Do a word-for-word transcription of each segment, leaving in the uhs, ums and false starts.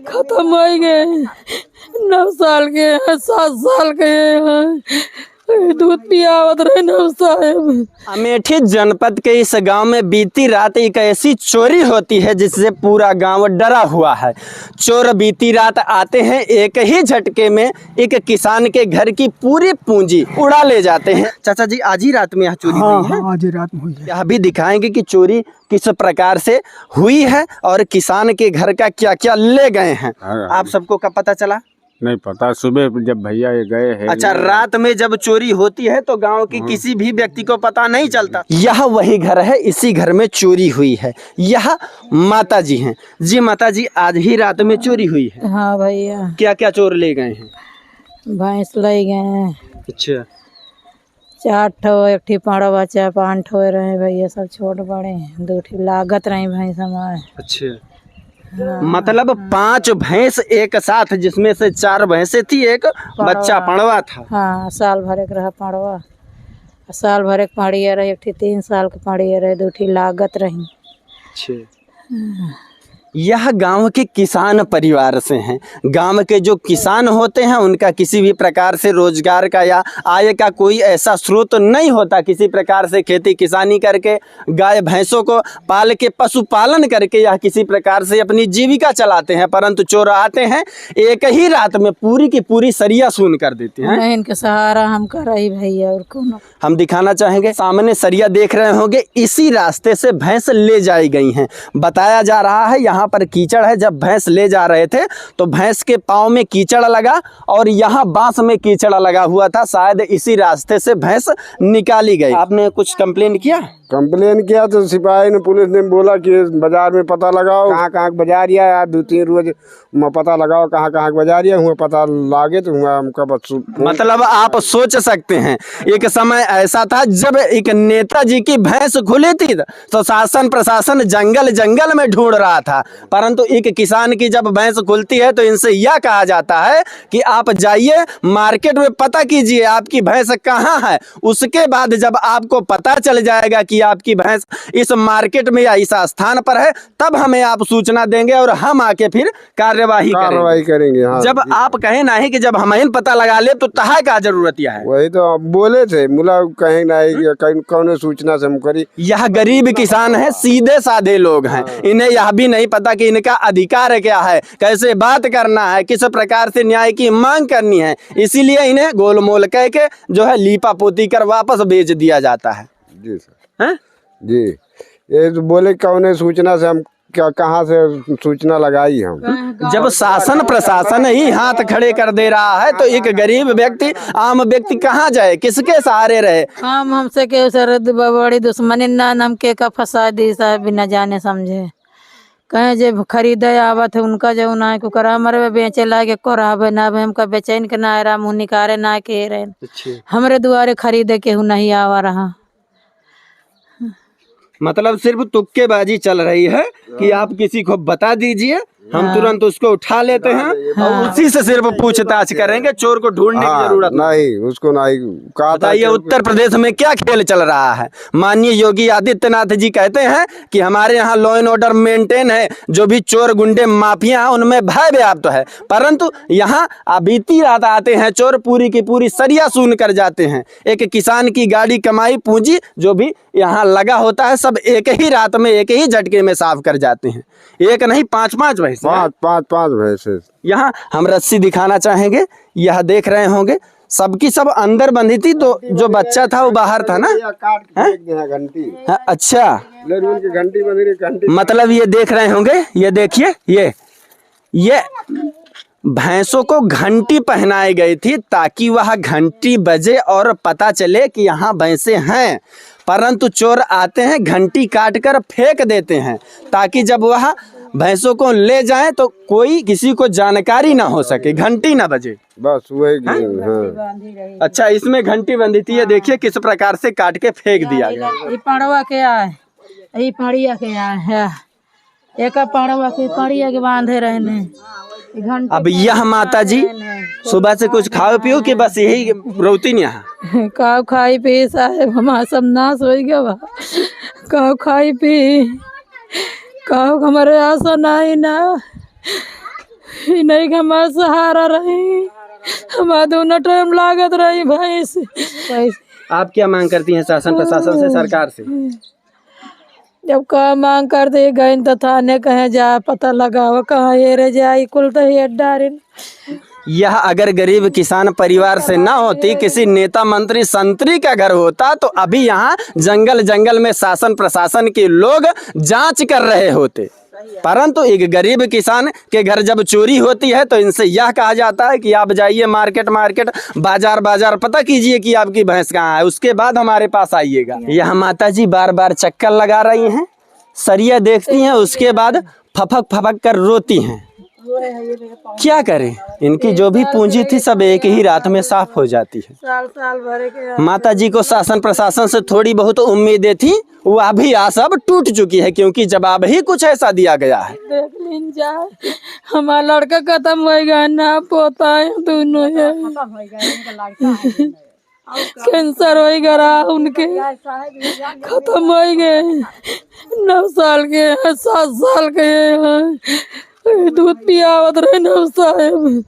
खतम होइ गए। नौ साल के हैं, सात साल के हैं, दूध पियावत रहे नौ साल। अमेठी जनपद के इस गांव में बीती रात एक ऐसी चोरी होती है जिससे पूरा गांव डरा हुआ है। चोर बीती रात आते हैं, एक ही झटके में एक किसान के घर की पूरी पूंजी उड़ा ले जाते हैं। चाचा जी, आज ही रात में यह चोरी हाँ, हुई है? हाँ, आज ही रात में हुई है। यह भी दिखाएंगे कि चोरी किस प्रकार से हुई है और किसान के घर का क्या-क्या ले गए हैं। हाँ। आप सबको कब पता चला? नहीं पता, सुबह जब भैया ये गए हैं। अच्छा, रात में जब चोरी होती है तो गांव की हाँ। किसी भी व्यक्ति को पता नहीं चलता। यह वही घर है, इसी घर में चोरी हुई है। यह माता जी हैं। जी माता जी, आज ही रात में चोरी हुई है। हाँ भैया। क्या-क्या चोर ले गए हैं? भैंस ले गए हैं। अच्छा। चार ठो, एक ठी पाड़वा बच्चा, पाँच ठो रहे भैया, सब छोट बड़े हैं। दो ठी लागत रही भैंस हमारे। अच्छा। हाँ। मतलब पांच भैंस एक साथ, जिसमें से चार भैंसें थी, एक पाड़वा। बच्चा पाड़वा था। हाँ, साल भर एक रहा पाड़वा, साल भर एक पाड़िया रहे, एक ठी तीन साल के पाड़िया रहे, दो ठी लागत रही। अच्छा। यह गांव के किसान परिवार से हैं। गांव के जो किसान होते हैं, उनका किसी भी प्रकार से रोजगार का या आय का कोई ऐसा स्रोत नहीं होता। किसी प्रकार से खेती किसानी करके, गाय भैंसों को पाल के, पशुपालन करके यह किसी प्रकार से अपनी जीविका चलाते हैं, परंतु चोर आते हैं, एक ही रात में पूरी की पूरी सरिया सून कर देते हैं। नहीं, इनके सहारा हम कर रही भैया, और कौन हम दिखाना चाहेंगे, सामने सरिया देख रहे होंगे, इसी रास्ते से भैंस ले जाई गई हैं। बताया जा रहा है, यहाँ पर कीचड़ है, जब भैंस ले जा रहे थे तो भैंस के पाँव में कीचड़ लगा और यहाँ बांस में कीचड़ लगा हुआ था, शायद इसी रास्ते से भैंस निकाली गई। आपने कुछ कंप्लेन किया? कंप्लेन किया तो सिपाही ने, पुलिस ने बोला कि बाजार में पता लगाओ, कहाँ कहाँ के बाजार या, या दो तीन रोज म पता लगाओ कहाँ कहाँ के बाजार या, हुआ पता लागे तो हुआ हमका बस सु-, फोन। मतलब आप सोच सकते हैं, एक समय ऐसा था जब एक नेताजी की भैंस खुली थी तो शासन प्रशासन जंगल जंगल में ढूंढ रहा था, परंतु एक किसान की जब भैंस खुलती है तो इनसे यह कहा जाता है कि आप जाइए मार्केट में पता कीजिए आपकी भैंस कहाँ है। उसके बाद जब आपको पता चल जाएगा कि आपकी भैंस इस मार्केट में या इस स्थान पर है, तब हमें आप सूचना देंगे और हम आके फिर कार्यवाही करेंगे। कार्रवाई करेंगे, हाँ, जब जी। आप कहे नहीं कि जब हम ही पता लगा ले तो तहाय का जरूरत यह है? वही तो आप बोले थे, मुला कहे नहीं कि कहीं कौनो सूचना से हम करी। यह गरीब किसान है, सीधे साधे लोग हैं, हाँ। इन्हें यह भी नहीं पता कि इनका अधिकार क्या है, कैसे बात करना है, किस प्रकार से न्याय की मांग करनी है, इसीलिए इन्हें गोलमोल कह के जो है लीपा पोती कर वापस भेज दिया जाता है। जी सर। हैं? जी, ये तो बोले कौने सूचना से हम क्या, कहाँ से सूचना लगाई हम? जब शासन प्रशासन ही हाथ खड़े कर दे रहा है तो एक गरीब व्यक्ति, आम व्यक्ति कहाँ जाए, किसके सहारे रहे? हम, हमसे के सर द-, ब-, बड़ी दुश्मनी ना, हम के का फंसा दी साहब बिना जाने समझे। कहे जे खरीदे आवत है उनका जो ना को करा, हमारे बेचे लागे को रहबे ना, अब हमका बेचैन के ना रहा, मुँह निकारे ना के रहे। अच्छा। हमरे दुआरे खरीदे केहू नहीं आवा रहा। मतलब सिर्फ तुक्केबाजी चल रही है कि हाँ। आप किसी को बता दीजिए, हम हाँ। तुरंत उसको उठा लेते हैं हाँ। और उसी से सिर्फ पूछताछ करेंगे, चोर को ढूंढने की हाँ, जरूरत नहीं। नहीं, उसको नहीं। कहा था बताइए, कि उत्तर प्रदेश में क्या खेल चल रहा है? माननीय योगी आदित्यनाथ जी कहते हैं कि हमारे यहाँ law and order maintain है, जो भी चोर, गुंडे, माफिया हैं, उनमें भय व्याप्त है, परंतु यहाँ बीती रात आते हैं चोर, पूरी की पूरी सरिया सून कर जाते हैं। एक किसान की गाड़ी, कमाई, पूंजी, जो भी यहाँ लगा होता है, सब एक ही रात में, एक ही झटके में साफ कर जाते हैं। एक नहीं, पाँच, पाँच भैंस हैं। पाँच, पाँच, पाँच भैंस हैं। यहाँ हम रस्सी दिखाना चाहेंगे, यह देख रहे होंगे, सबकी सब अंदर बंधी थी, तो जो बच्चा था वो बाहर था ना? या काट के हैं? फेंक दे हैं घंटी। हाँ, अच्छा। ले, उनकी घंटी बंधी रही, घंटी। मतलब ये देख रहे होंगे, ये देखिए, ये, ये भैंसों को घंटी पहनाई गई थी ताकि वह घंटी बजे और पता चले कि यहाँ भैंसें हैं, परंतु चोर आते हैं, घंटी काट कर फेंक देते हैं ताकि जब वह भैंसों को ले जाएं तो कोई किसी को जानकारी ना हो सके, घंटी ना बजे। बस वही हैं? हाँ। अच्छा, इसमें घंटी बंधी थी, ये हाँ। देखिए किस प्रकार से काट के फेंक दिया गया। ये पड़वा के आए, ये पड़िया के आए है। एक पड़वा के, पड़िया के बांधे रहने। घंटी अब यह माता जी सुबह से कुछ खाओ पियो कि बस यही रोती नहीं है? काव खाई पी साहेब, हमार सब नाश होइ गवा। काव खाई पी, काव हमारे आशा नाही ना। नहीं कि हमारा सहारा रही, हमारा दोनों टाइम लागत रही भैंस। आप क्या मांग करती हैं शासन प्रशासन से, सरकार से? जब का मांग करते गइन तो थाने कहे जा, पता लगाओ कहाँ हेरे जाई, कुल तो हेर डारिन। यह अगर गरीब किसान परिवार से ना होती, किसी नेता मंत्री संतरी का घर होता, तो अभी यहाँ जंगल जंगल में शासन प्रशासन के लोग जांच कर रहे होते। परंतु एक गरीब किसान के घर जब चोरी होती है तो इनसे यह कहा जाता है कि आप जाइए मार्केट, मार्केट, बाजार, बाजार पता कीजिए कि आपकी भैंस कहाँ है, उसके बाद हमारे पास आइएगा। यह माता जी बार बार चक्कर लगा रही हैं, सरिया देखती हैं, उसके बाद फफक फफक कर रोती हैं। क्या करें, इनकी जो भी पूंजी थी सब एक ही रात में साफ हो जाती है। साल, साल भरे के माता जी को शासन प्रशासन से थोड़ी बहुत उम्मीदें थी, वह भी आस अब टूट चुकी है, क्योंकि जवाब ही कुछ ऐसा दिया गया है। देख लीन जाए, हमार लड़का खतम होइ गए, ना पोता है, दोनों है। कैंसर होइ गया उनके, खतम होइ गए। नौ साल के हैं, सात साल के हैं, दूध पियावत रहे नौ साहेब।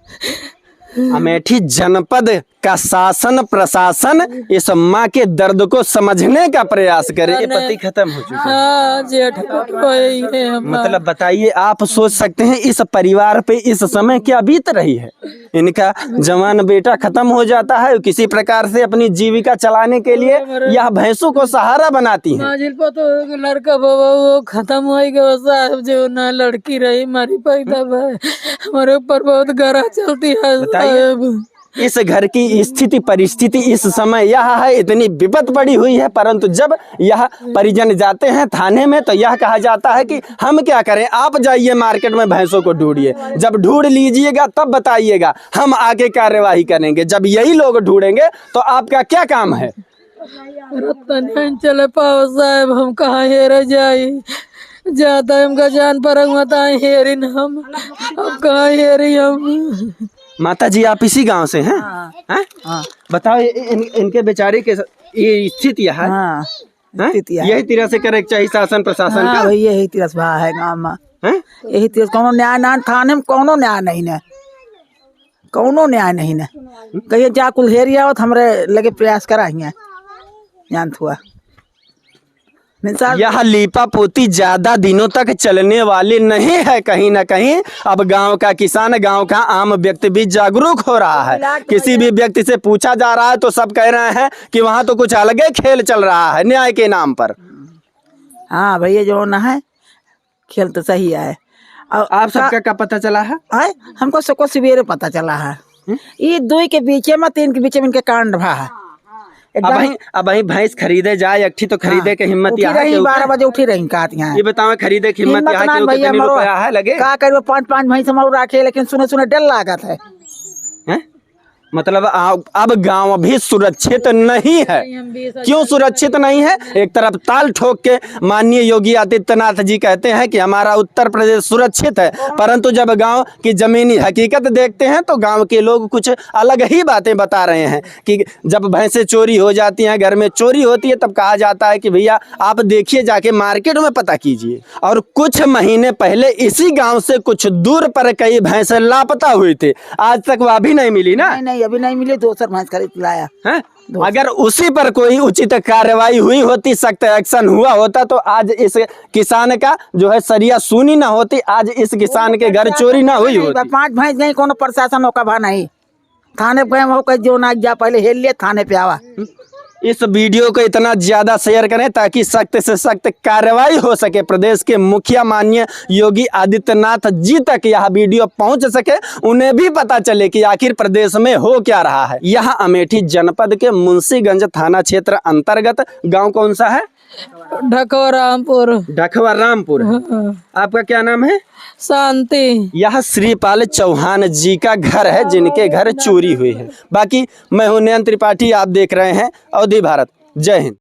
अमेठी जनपद का शासन प्रशासन इस माँ के दर्द को समझने का प्रयास करे। ये पति खतम हो चुका है। हाँ, जेठ वही है हमारा। मतलब बताइए, आप सोच सकते हैं इस परिवार पे इस समय क्या बीत रही है। इनका जवान बेटा खतम हो जाता है, किसी प्रकार से अपनी जीविका चलाने के लिए यह भैंसों को सहारा बनाती हैं। माझिल पतोह के लड़का बाबा वो खतम होइ गए साहेब, जो ना लड़की रही, मारी पैदा भा। हमारे ऊपर बहुत गरह चलती है बताइए। साहेब। इस घर की स्थिति परिस्थिति इस समय यह है, इतनी विपत पड़ी हुई है, परंतु जब यह परिजन जाते हैं थाने में तो यह कहा जाता है कि हम क्या करें, आप जाइए मार्केट में भैंसों को ढूंढिए, जब ढूंढ लीजिएगा तब बताइएगा, हम आगे कार्यवाही करेंगे। जब यही लोग ढूंढेंगे तो आपका क्या काम है? रत्ता नहीं चले पाओ साहेब, हम कहाँ हेरे जाई? जाता हमका जान पर हुआ ता हेरिन हम, हम कहाँ हेरी हम? माता जी, आप इसी गांव से हैं? हाँ। हैं? हाँ। बताओ, इ-, इन, इनके बेचारे के स-, ये स्थिति है। हाँ, हैं? स्थिति है। यही तरह से करे के चाहिए शासन प्रशासन हाँ, का। भाई, यही तरह से भा है गाँव में। हैं? यही तरह से कौनो न्याय ना, थाने में कौनो न्याय नहीं ने, कौनो न्याय नहीं ने। कहिए जा कुल हेरी आवत, हमरे लगे प्रयास करा हियाँ, जानत हुआ। मिसाल यह लीपा पोती ज्यादा दिनों तक चलने वाली नहीं है। कहीं ना कहीं अब गांव का किसान, गांव का आम व्यक्ति भी जागरूक हो रहा है। किसी भी व्यक्ति से पूछा जा रहा है तो सब कह रहे हैं कि वहाँ तो कुछ अलग ही खेल चल रहा है न्याय के नाम पर। हाँ भैया, जो ना है, खेल तो सही है। और आप सबका का पता चला है? आए, हमको सबको सवेरे पता चला है। हम्म? ये दुई के बीचे में, तीन के बीचे में इनके कांड भा है। एकदम अबहीं, अबहीं भैंस खरीदे जाए, एक ठी तो खरीदे हाँ, के हिम्मत उठी यहाँ रही, के ऊपर। बारह बजे उठी रही, कहत यहाँ। ये बताओ, खरीदे के हिम्मत हिम्मत यहाँ ना के ऊपर भैया, कितनी मरो। रुपया है लगे? का करबो, पाँच, पाँच भैंस हम और राखे, लेकिन सुने, सुने डर लागत है। हैं? मतलब, आ-, अब गांव भी सुरक्षित नहीं है। क्यों सुरक्षित नहीं है? एक तरफ ताल ठोक के माननीय योगी आदित्यनाथ जी कहते हैं कि हमारा उत्तर प्रदेश सुरक्षित है, परंतु जब गांव की जमीनी हकीकत देखते हैं तो गांव के लोग कुछ अलग ही बातें बता रहे हैं कि जब भैंसें चोरी हो जाती हैं, घर में चोरी होती है, तब कहा जाता है कि भैया आप देखिए, जाके मार्केट में पता कीजिए। और कुछ महीने पहले इसी गांव से कुछ दूर पर कई भैंसें लापता हुई थी, आज तक वह भी नहीं मिली ना? नहीं, नहीं, अभी नहीं मिली, दूसर भैंस खरीद लाया। हैं? दूसर। अगर उसी पर कोई उचित कार्रवाई हुई होती, सख्त एक्शन हुआ होता, तो आज इस किसान का जो है सरिया सूनी ना होती, आज इस किसान के घर चोरी ना हुई होती। पाँच भैंस नहीं, कोनो प्रशासन ओका भा नहीं। थाने पे गए, वो कहे, "जो ना जा, पहले हेल ले, थाने पे आवा।" इस वीडियो को इतना ज्यादा शेयर करें ताकि सख्त से सख्त कार्रवाई हो सके, प्रदेश के मुखिया माननीय योगी आदित्यनाथ जी तक यह वीडियो पहुंच सके, उन्हें भी पता चले कि आखिर प्रदेश में हो क्या रहा है। यह अमेठी जनपद के मुंशीगंज थाना क्षेत्र अंतर्गत गांव कौन सा है? ढकवा रामपुर। ढकवा रामपुर। हाँ। आपका क्या नाम है? शांति। यह श्रीपाल चौहान जी का घर है, जिनके घर चोरी हुई है। बाकी मैं हूं नयन त्रिपाठी, आप देख रहे हैं अवधी भारत। जय हिंद।